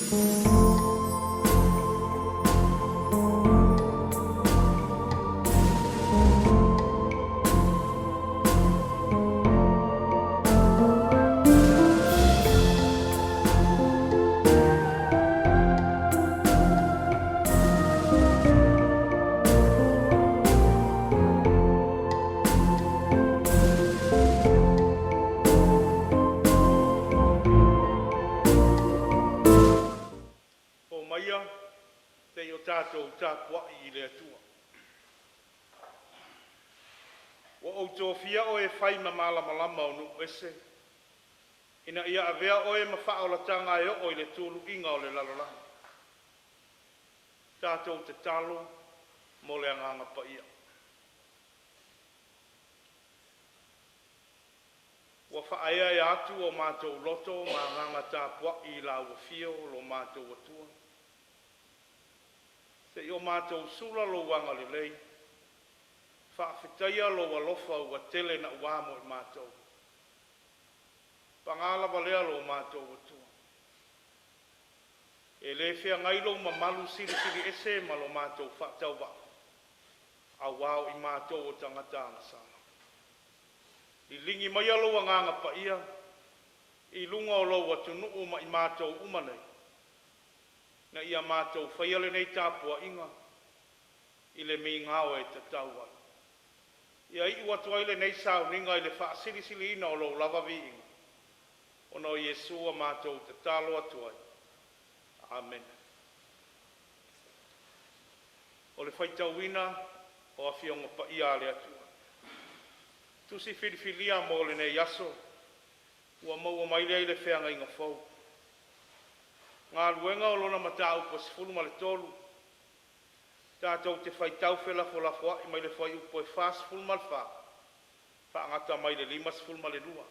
Fou maia se i o tatou tapuai i le Atua. Ua ou tofia oe e fai ma malamalama o nuu ese, ina ia avea oe ma faaolataga e oo i le tuluiga o le lalolagi. Tatou tatalo mo le Agaga Paia. Ua faaeaea atu o matou loto ma agaga tapuai i lau afio lo matou Atua, seia o matou sula lou agalelei, faafetaia lou alofa ua tele naua mo i matou. Paga lava lea lo matou Atua, e le feagai lou mamalu silisili ese ma lo matou faatauvaa, auā o i matou o tagata agasala. Liligi maia lou Agaga Paia i luga o lou atunuu ma i matou uma nei, ina ia matou faia lenei tapuaiga i le migao e tatau ai. Ia iu atu ai lenei sauniga i le faasilisiliina o Lou lava viiga, ona o Iesu a matou tatalo atu ai. Amene. O le faitauina o Afioga Paia a le Atua. Tusi Filifilia mo lenei aso ua maua mai lea i le Feagaiga Fou. Galuega, o lona mataupu e 13. Tatou te faitau felafolafoai mai le fuaiupu e 44 faagata mai le 52.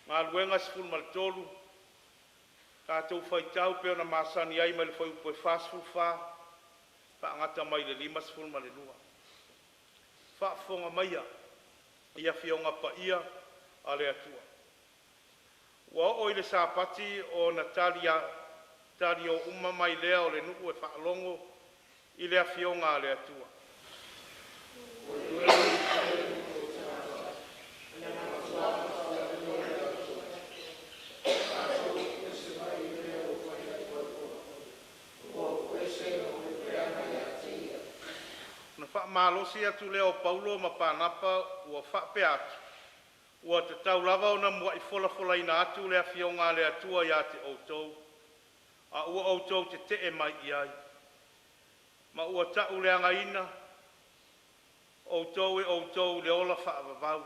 Galuega 13, tatou faitau e pei ona masani ai mai le fuaiupu e 44 faagata mai le 52. Faafofoga maia i Afioga Paia a le Atua. Ua oo i le Sapati ona taliō uma mai lea o le nuu e faalogo i le Afioga a le Atua. Ona faamalosi atu lea o Paulo ma Panipa ua faapea atu, “Ua tatau lava ona muai folafolaina atu le Afioga a le Atua ia te outou, a ua outou tetee mai i ai, ma ua tauleagaina outou e outou i le ola faavavau.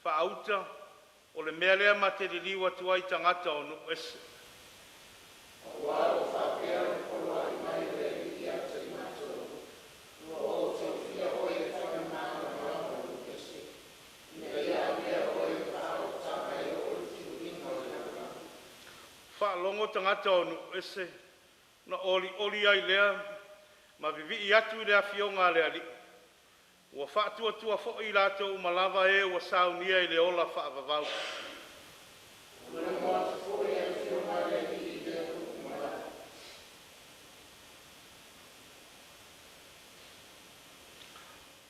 Faauta, o le mea lea ma te liliu atu ai i tagata o nuu ese.” Faalogo tagata o nuu ese, ona olioli ai lea ma vivii atu i le Afioga a le Alii, ua faatuatua foi i latou uma lava e ua saunia i le ola faavavau.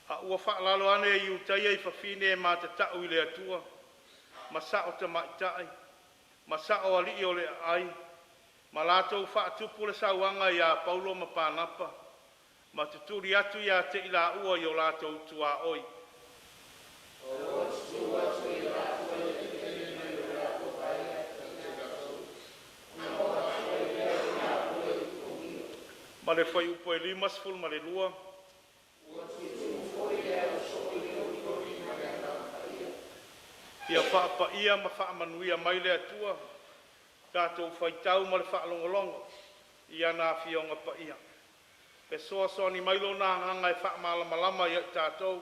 A ua faalalo ane e Iutaia i fafine e matata'u i le Atua ma sa'o tamaitai ma sa'o alii o le aai, ma latou faatupu le sauaga iā Paulo ma Panipa ma tutuli atu ia te i laua i o latou tuaoi. Ma le Fuaiupu 52. Ia faapaia ma faamanuia mai le Atua i le tatou faitau ma le faalogologo i ana Afioga Paia. Fesoasoani mai Lona Agaga e faamalamalama ia i tatou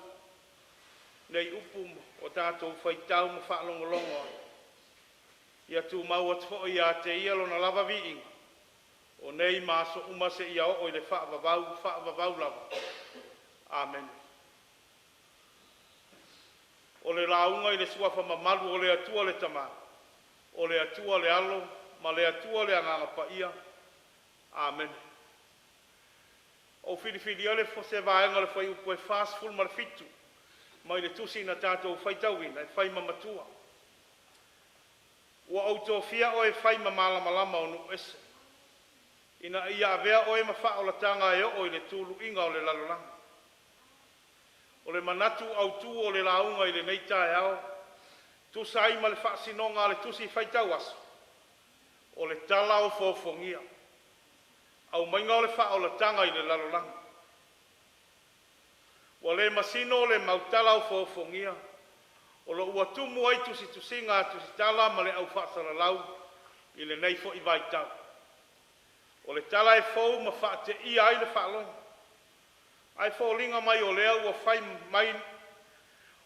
nei upu ua tatou faitau ma faalogologo ai. Ia tumau atu foi ia te Ia Lona lava viiga o nei ma aso uma seia oo i le faavavau, faavavau lava. Amene. O le lauga i le Suafa mamalu o le Atua le Tama, o le Atua le Alo ma le Atua le Agaga Paia. Amene. Ua ou filifilia le se vaega o le Fuaiupu 47 mai le Tusi na tatou faitauina e fai ma matua. Ua ou tofia oe e fai ma malamalama o nuu ese, ina ia avea oe ma faaolataga e oo i le tuluiga o le lalolagi. O le manatu autu o le lauga i lenei taeao, e tusa ai ma le faasinoga a le Tusi Faitau Aso, o le tala ofoofogia, aumaiga o le faaolataga i le lalolagi. Ua le masino le mau tala ofoofogia o lo o ua tumu ai tusitusiga a tusitala ma le au faasalalau i lenei foi vaitau. O le tala e fou ma faateia ai le faalogo, ae foliga mai o lea ua fai mai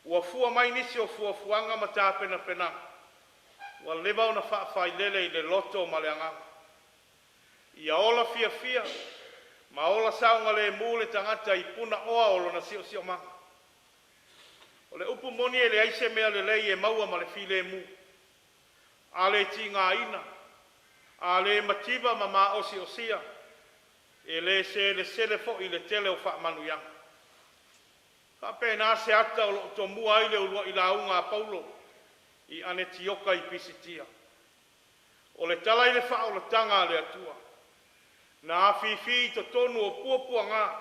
ua fua mai nisi o fuafuaga ma tapenapenaga ua leva ona faafailele i le loto ma le agaga. Ia ola fiafia ma ola saogalemu le tagata i punaoa o lona siosiomaga. O le upu moni, e leai se mea lelei e maua ma le filemu. A le tigaina, a le mativa ma maosiosia, e le selesele foi i le tele o faamanuiaga. E faapena se ata o lo o tomua ai le uluai lauga a Paulo i Anetioka i Pisitia. O le tala i le faaolataga a le Atua, na afifi i totonu o puapuaga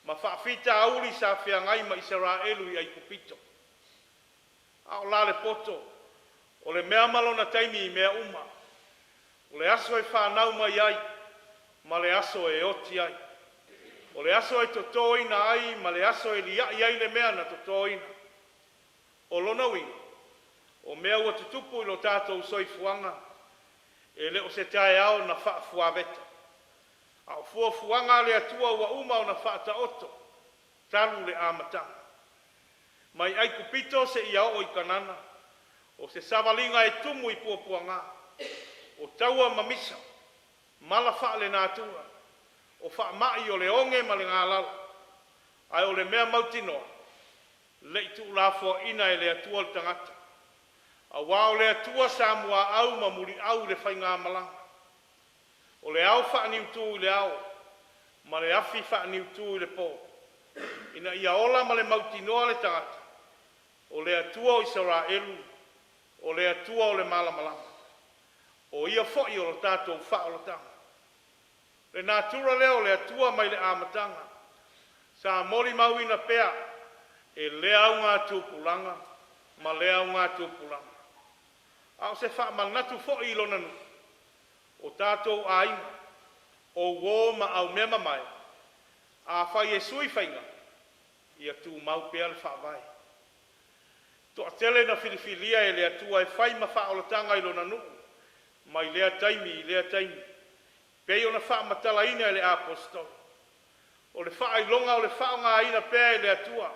ma faafitauli sa feagai ma Isaraelu i Aikupito. A o la le poto, o le mea ma lona taimi i mea uma, o le aso e fanau mai ai ma le aso e oti ai. O le aso e totoina ai ma le aso e liai ai le mea na totoina. O lona uiga, o mea ua tutupu i lo tatou soifuaga, e le o se taeao na faafuaveta, a o fuafuaga a le Atua ua uma ona faataoto talu le amataga. Mai Aikupito seia oo i Kanana, o se savaliga e tumu i puapuaga, o taua ma misa, mala faalenatura, o faamai o le oge ma le galala. Ae o le mea mautinoa, e le i tuulafoaiina e le Atua le tagata, aua o le Atua sa muaau ma muliau i le faigamalaga. O le ao faaniutu i le ao ma le afi faaniutu i le po, ina ia ola ma le mautinoa le tagata, o le Atua o Isaraelu, o le Atua o le malamalama, o Ia foi o lo tatou faaolataga. O le natura lea o le Atua mai le amataga, sa molimauina pea e lea augatupulaga ma lea augatupulaga. A o se faamanatu foi i lona nuu, o tatou aiga, o uo ma aumeamamae, afai e sui faiga, ia tumau pea le faavae. E toatele na filifilia e le Atua e fai ma faaolataga i lona nuu mai lea taimi i lea taimi, pei ona faamatalaina e le Aposetolo. O le faailoga o le faaaogaina pea e le Atua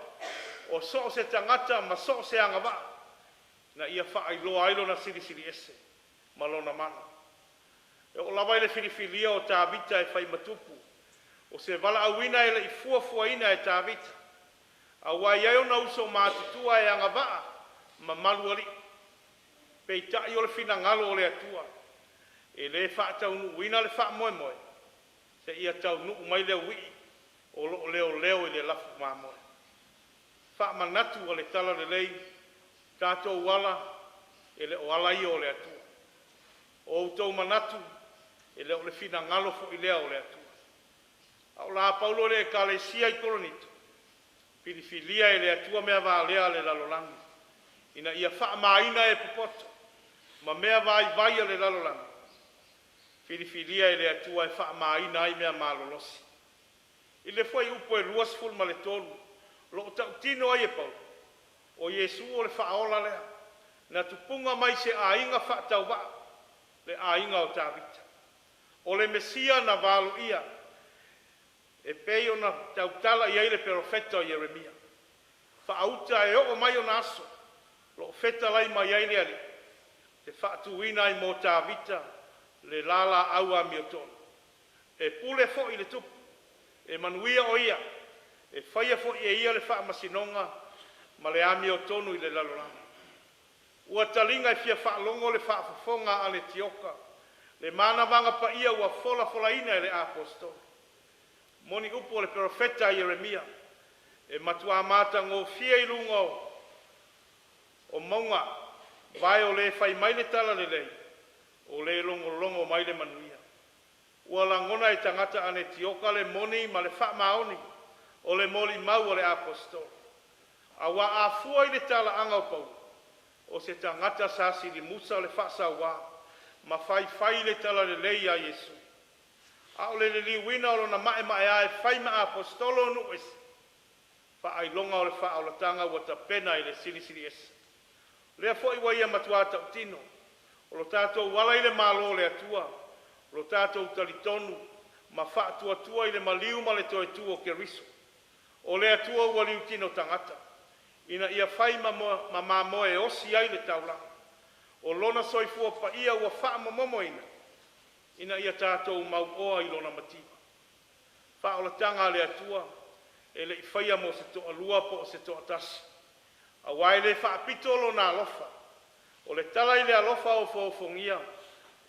o so o se tagata ma so o se agavaa ina ia faailoa ai Lona Silisiliese ma Lona mana. E oo lava i le filifilia o Tavita e fai ma tupu, o se valaauina e le i fuafuaina e Tavita, aua e i ai ona uso matutua e agavaa ma malu alii. Peitai o le finagalo o le Atua, e le faataunuuina le faamoemoe seia taunuu mai le auii o lo o leoleo i le lafumamoe. Faamanatu o le Talalelei, tatou ala e le o ala ia o le Atua. O outou manatu e le o le finagalo foi lea o le Atua. A o la Paulo i le Ekalesia i Korinito, filifilia e le Atua mea valea a le lalolagi ina ia faamaina e popoto ma mea vaivai a le lalolagi, filifilia e le Atua e faamaina ai mea malolosi. I le Fuaiupu 23 o lo o tautino ai e Paulo, o Iesu o le Faaola lea na tupuga mai se aiga faatauvaa, le aiga o Tavita. O le Mesia na valoia e pei ona tautala i ai le perofeta o Ieremia, faauta e oo mai ona aso o lo o fetalai mai ai le Alii, e faatuina ai mo Tavita le laau amiotonu. E pule foi i le tupu, e manuia o ia, e faia foi e ia le faamasinoga ma le amiotonu i le lalolagi. Ua taliga e fia faalogo le faafofoga a Anetioka Le manavaga paia ua folafolaina e le Aposetolo. Moni upu o le Perofeta Ieremia, e matua matagofie i luga o mauga vae o le fai mai le talalelei, o le logologo mai le manuia. Ua lagona e tagata Anetioka le moni ma le faamaoni o le molimau a le Aposetolo. Aua a fua i le talaaga o Paulo, o se tagata sa silimusa le faasaua ma faifai le talalelei a Iesu, a o le liliuina o lona maemaea e fai ma Aposetolo o nuu ese, faailoga o le faaolataga ua tapena e le Silisili Ese. O lea foi ua ia matua tautino, o lo tatou ala i le Malo o le Atua, o lo tatou talitonu ma faatuatua i le maliu ma le toe o Keriso. O le Atua ua liutino tagata, ina ia fai ma mamoe e osi ai le taulaga. O lona soifua paia ua faamomomoina, ina ia tatou mauoa i lona mativa. Faaolataga a le Atua e le i faia mo se toalua po o se toatasi, aua e le faapito Lona alofa. O le tala i le alofa ofoofogia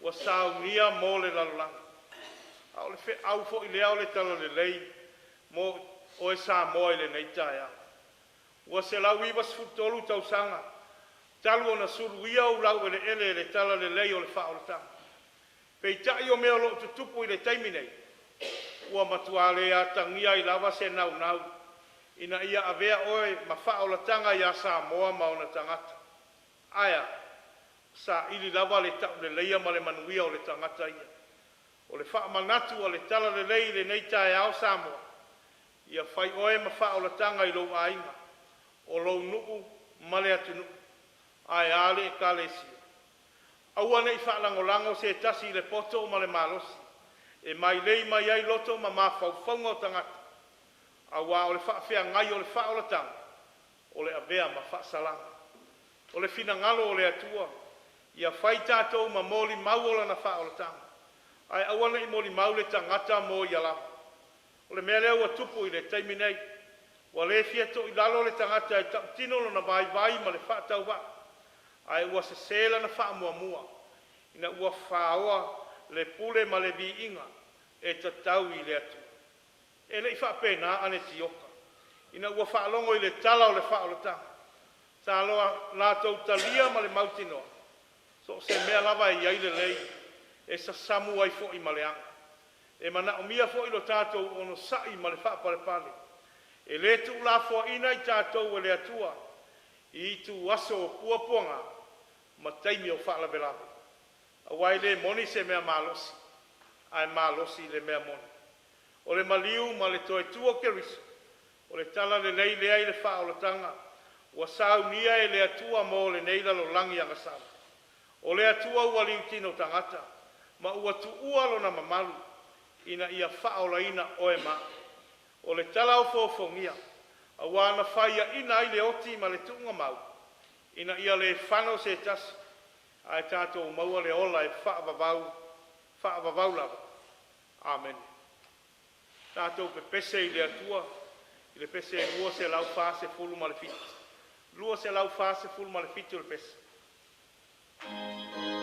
ua saunia mo le lalolagi. A o le feau foi lea o le Talalelei mo oe Samoa i lenei taeao. Ua 193 tausaga talu ona suluia ou laueleele e le talalelei o le faaolataga. Peitai o mea o lo o tutupu i le taimi nei, ua matua le atagia ai lava se naunau ina ia avea oe ma faaolataga ia Samoa ma ona tagata. Ae a? Saili lava le tauleleia ma le manuia o le tagata ia. O le faamanatu o le Talalelei i lenei taeao Samoa, ia fai oe ma faaolataga i lou aiga, o lou nuu ma le atunuu, ae a le Ekalesia. Aua ne i faalagolago se tasi i le poto ma le malosi e mailei mai ai loto ma mafaufauga o tagata, aua o le faafeagai o le faaolataga o le avea ma faasalaga. O le finagalo o le Atua, ia fai tatou ma molimau o Lana faaolataga, ae aua ne i molimau le tagata mo ia lava. O le mea lea ua tupu i le taimi nei, ua le fia toilalo le tagata e tautino lona vaivai ma le faatauvaa, ae ua sese lana faamuamua ina ua faoa le pule ma le viiga e tatau i le Atua. E le i faapena Anetioka ina ua faalogo i le tala o le faaolataga, sa latou talia ma le mautinoa, so o se mea lava e i ai lelei, e sasamu ai foi ma leaga. E manaomia foi lo tatou onosai ma le faapalepale. E le tuulafoaiina i tatou e le Atua i ituaso o puapuaga ma taimi o faalavelave, aua e le moni se mea malosi, ae malosi le mea moni. O le maliu ma le toe o Keriso o le talalelei lea i le faaolataga ua saunia e le Atua mo lenei lalolagi agasala. O le Atua ua liutino tagata ma ua tuua lona mamalu ina ia faaolaina oe ma a'u. O le tala ofoofogia, aua na faiaina ai le oti ma le tuugamau ina ia le fano se tasi, ae tatou maua le ola e faavavau, faavavau lava. Amene. Tatou pepese i le Atua i le pese 247, 247 le pese. Le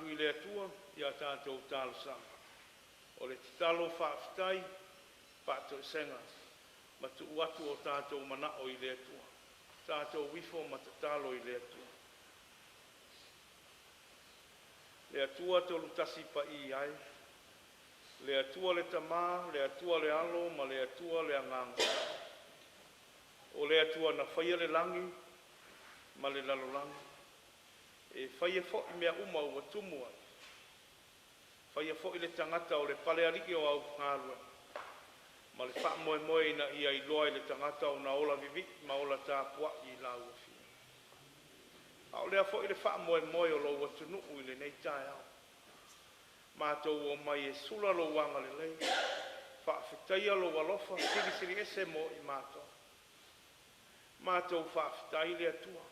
atu i le Atua ia tatou talosaga. O le tatalo faafetai, faatoesega ma tuu atu o tatou manao i le Atua. Tatou ifo ma tatalo i le Atua. Le Atua Tolutasi Paia e, le Atua le Tama, le Atua le Alo ma le Atua le Agaga, o le Atua na faia le lagi ma le lalolagi, e faia foi mea uma ua tumu ai, faia foi le tagata o le palealii o au galuega, ma le faamoemoe ina ia iloa e le tagata ona ola vivii ma ola tapuai i lau Afio. A o lea foi le faamoemoe o lou atunuu i lenei taeao, matou omai e sula lou agalelei, faafetaia lou alofa silisiliese mo i matou. Matou faafetai i le Atua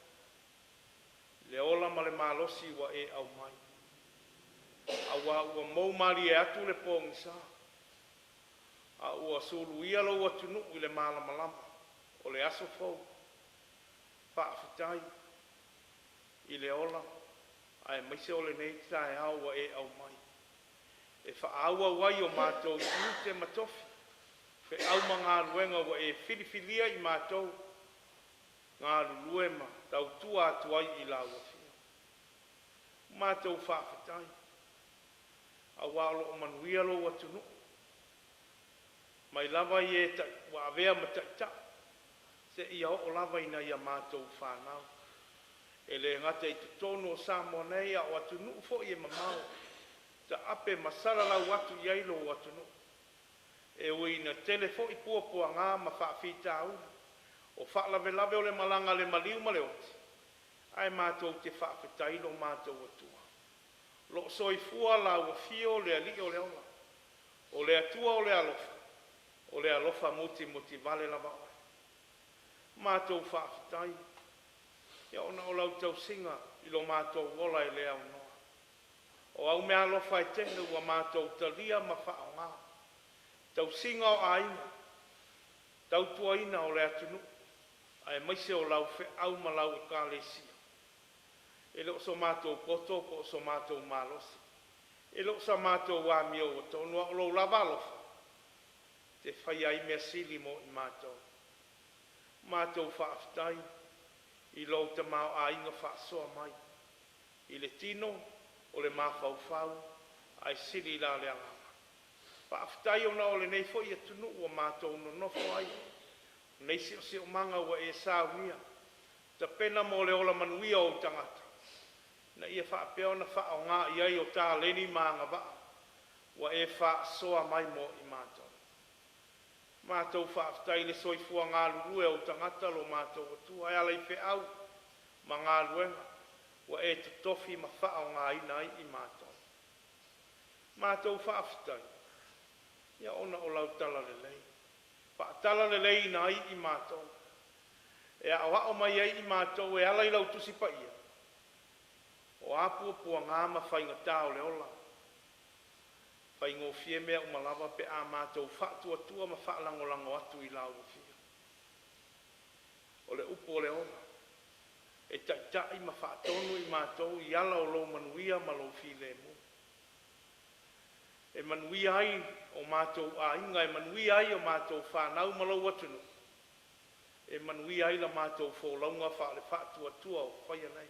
i le ola ma le malosi ua e aumai, aua ua mou malie atu le pogisa, a ua suluia lou atunuu i le malamalama o le aso fou. Faafetai i le ola aemaise o lenei taeao ua e aumai e faaauau ai o matou tiute ma tofi, feau ma galuega ua e filifilia i matou e galulue ma tautua atu ai i lau Afio. Matou faafetai aua o lo o manuia lou atunuu mai lava i e ua avea ma taitai seia oo lava i nai a matou fanau. E le gata i totonu o Samoa nei a o atunuu foi e mamao taape ma salalau atu i ai lou atunuu. E ui ina tele foi puapuaga ma faafitauli o faalavelave o le malaga a le maliu ma le oti, ae matou te faafetai i lo matou Atua o lo o soifua lau Afio le Alii o le ola, o le Atua o le alofa, o le alofa mutimutivale lava Oe. Matou faafetai ona o lau tausiga i lo matou ola e le aunoa. O au meaalofa e tele ua matou talia ma faaaoga, tausiga o aiga, tautuaina o le atunuu, aemaise o lau feau ma lau Ekalesia. E le o so matou poto po o so matou malosi, e le o so matou amio ua tonu, a o lou lava alofa e te faia ai mea sili mo i matou. Matou faafetai i lou tamaoaiga faasoa mai i le tino, o le mafaufau ae sili la le agaga. Faafetai ona o lenei foi atunuu ua matou nonofo ai, lenei siosiomaga ua e saunia tapena mo le ola manuia o ou tagata ina ia faapea ona faaaoga i ai o taleni ma agavaa ua e faasoa mai mo i matou. Matou faafetai i le soifua galulue o ou tagata lo matou Atua e ala i feau ma galuega ua e totofi ma faaaogaina ai i matou. Matou faafetai ona o lau talalelei, faatalaleleiina ai i matou, e aoao mai ai i matou e ala i lau Tusi Paia, o a puapuaga ma faigata o le ola, e faigofie mea uma lava pe a matou faatuatua ma faalagolago atu i lau Afio. O le upu o le ola, e taitai ma faatonu i matou i ala o lou manuia ma lou filemu, e manuia ai o matou aiga, e manuia ai a matou fanau ma lou atunuu, e manuia ai la matou folauga faale-faatuatua o faia nei.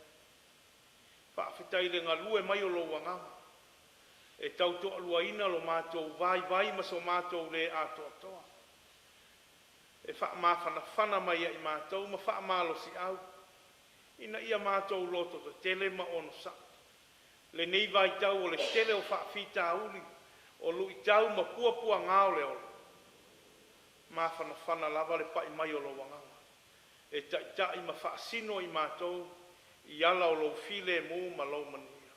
Faafetai i le galue mai o lou Agaga e tautoaluaina lo matou vaivai ma so matou le atoatoa, e faamafanafana mai ia i matou ma faamalosiau ina ia matou lototetele ma onosai i lenei vaitau o le tele o faafitauli, o luitau ma puapuaga o le ola, mafanafana lava le pai mai o lou Agaga e taitai ma faasino i matou i ala o lou filemu ma lou manuia.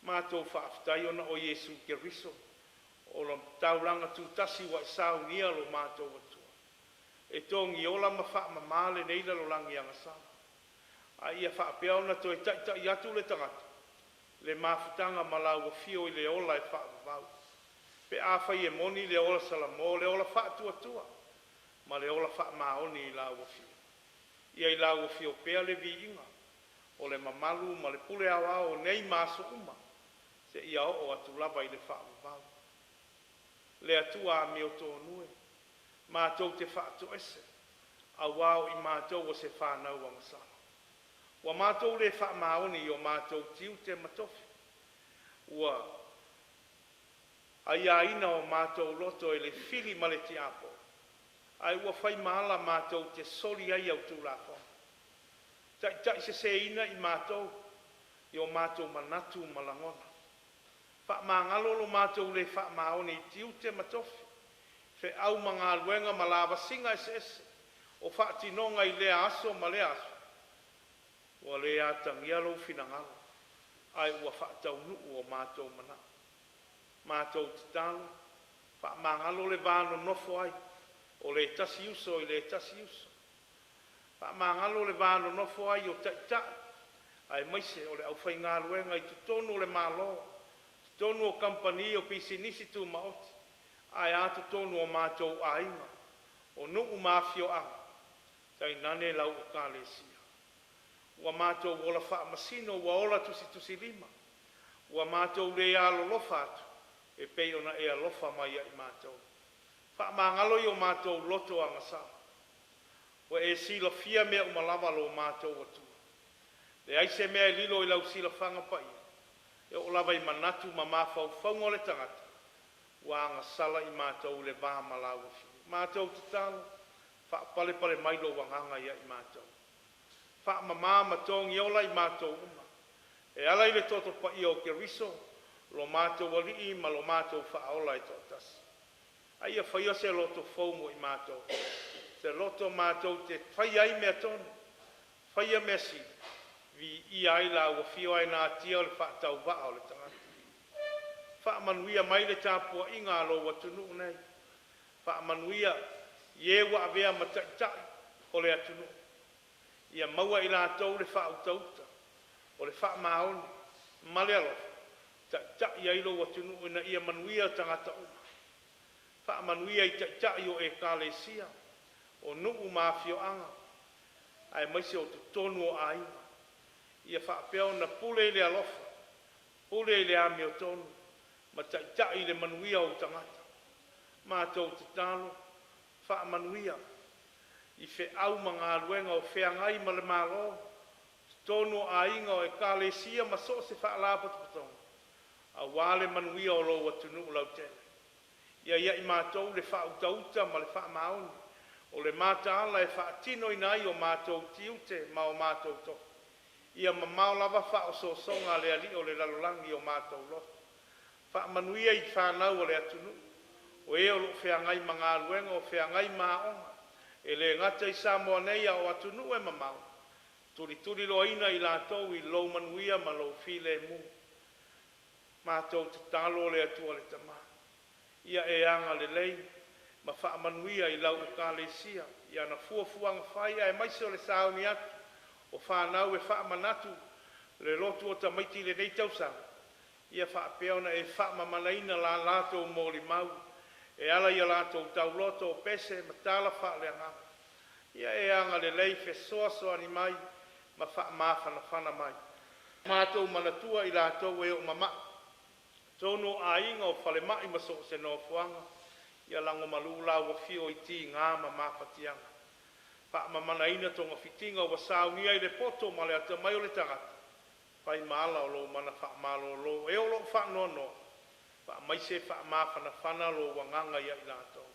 Matou faafetai ona o Iesu Keriso o le taulaga tutasi ua e saunia lo matou Atua e togiola ma faamama lenei lalolagi agasala, a ia faapea ona toe taitai atu le tagata i le mafutaga ma lau Afio i le ola e faavavau, pe afai e moni le ola Salamo o le ola faatuatua ma le ola faamaoni i lau Afio. Ia i lau Afio pea le viiga O le mamalu ma le pule aoao nei ma aso uma seia oo atu lava i le faavavau. Le Atua amiotonu e, matou te faatoese auā o i matou o se fanau agasala. Ua matou le faamaoni i o matou tiute ma tofi, ua aiaina o matou loto e le fili ma le tiapo, ae ua fai ma ala matou te soli ai au Tulafono. Taitaiseseina i matou i o matou manatu ma lagona, faamagalo lo matou le faamaoni i tiute ma tofi, feau ma galuega ma lavasiga eseese o faatinoga i lea aso ma lea aso, ua le atagia lou finagalo ae ua faataunuu o matou manao. Matou tatalo, faamagalo le va nonofo ai o le tasi uso i le tasi uso, faamagalo le va nonofo ai o Taitai aemaise o le aufaigaluega i totonu o le Malo, totonu o Kamupani o Pisinisi Tumaoti aea totonu o matou aiga, o nuu ma afioaga tainane lau Ekalesia. Ua matou ola faamasino ua ola tusitusilima, ua matou le alolofa atu e pei ona e alofa mai ia i matou. Faamagalo o matou loto agasala, ua e silafia mea uma lava lo matou Atua. E leai se mea e lilo i lau silafaga paia, e oo lava i manatu ma mafaufauga o le tagata ua agasala i matou i le va ma lau Afioga. Matou tatalo, faapalepale mai lou Agaga ia i matou, faamama ma togiola i matou uma e ala i le toto paia o Keriso lo matou Alii ma lo matou Faaola e toatasi, a ia faia se loto fou mo i matou, se loto matou te faia ai mea tonu, faia mea sili, viia ai lau afio ae natia le faatauvaa o le tagata. Faamanuia mai le tapuaiga a lou atunuu nei, faamanuia i e ua avea ma taitai o le atunuu, ia maua e i latou le faautauta o le faamaoni ma le alofa e taitai ai lou atunuu ina ia manuia tagata uma. Faamanuia i Taitai o Ekalesia, o nuu ma afioaga aemaise o totonu o aiga, ia faapea ona pule i le alofa, pule i le amiotonu ma taitai i le manuia ou tagata. Matou tatalo, faamanuia i feau ma galuega o feagai ma le Malo, totonu o aiga, o Ekalesia ma so o se Faalapotopotoga aua le manuia o lou atunuu lautele. Ia i ai matou le faautauta ma le faamaoni o le mataala e faatinoina ai o matou tiute ma o matou tofi. Ia mamao lava faaosoosoga a le alii o le lalolagi i o matou loto. Faamanuia i fanau a le atunuu, o e o lo o feagai ma galuega, o feagai ma aoga, e le gata i Samoa nei a o atunuu e mamao, tulituliloaina i latou i lou manuia ma lou filemu. Matou tatalo le Atua le Tama, ia e agalelei ma faamanuia i lau Ekalesia i ana fuafuaga fai aemaise o le sauni atu o fanau e faamanatu le lotu o tamaiti i lenei tausaga, ia faapea ona e faamamanaina la latou molimau e ala i a latou tauloto, o pese ma tala faaleagaga. Ia e agalelei fesoasoani mai ma faamafanafana mai. Matou manatua i latou e mama'i i totonu o aiga, o falemai ma so o se nofoaga, ia lagomalu lau afio i tiga ma mafatiaga, faamamanaina togafitiga ua saunia ai le poto ma le atamai o le tagata, fai ma ala o lou mana faamalolo e o lo o faanoanoa, faamaise faamafanafana lou agaga ia i latou.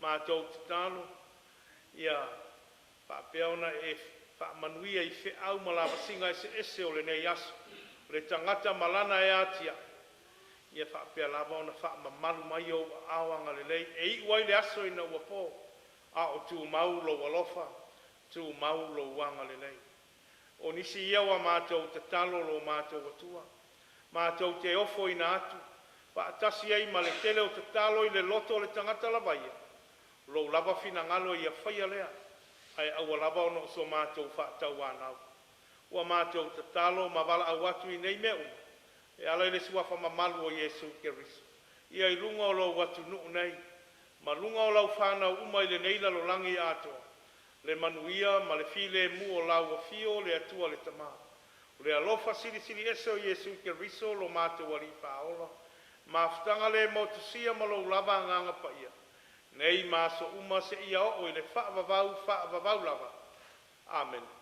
Matou tatalo ia faapea ona e faamanuia i feau ma lavasiga eseese o lenei aso, o le tagata ma lana e atiae, ia faapea lava ona faamamalu mai ou aao agalelei e iu ai le aso ina ua po a o tumau lou alofa, tumau lou agalelei. O nisi ia o a matou tatalo lo matou Atua, matou te ofoina atu faatasi ai ma le tele o tatalo i le loto o le tagata lava ia, o lou lava finagalo ia faia lea, ae aua lava ona o so matou faatauanau. Ua matou tatalo ma valaau atu i nei mea uma e ala i le suafa mamalu o Iesu Keriso, ia i luga o lou atunuu nei ma luga o lau fanau uma i lenei lalolagi atoa, le manuia ma le filemu o lau afio le Atua le Tama, O le alofa silisili ese o Iesu Keriso lo matou Alii Faaola, mafutaga le motusia ma lou lava Agaga Paia, nei ma aso uma seia oo i le faavavau faavavau lava. Amene.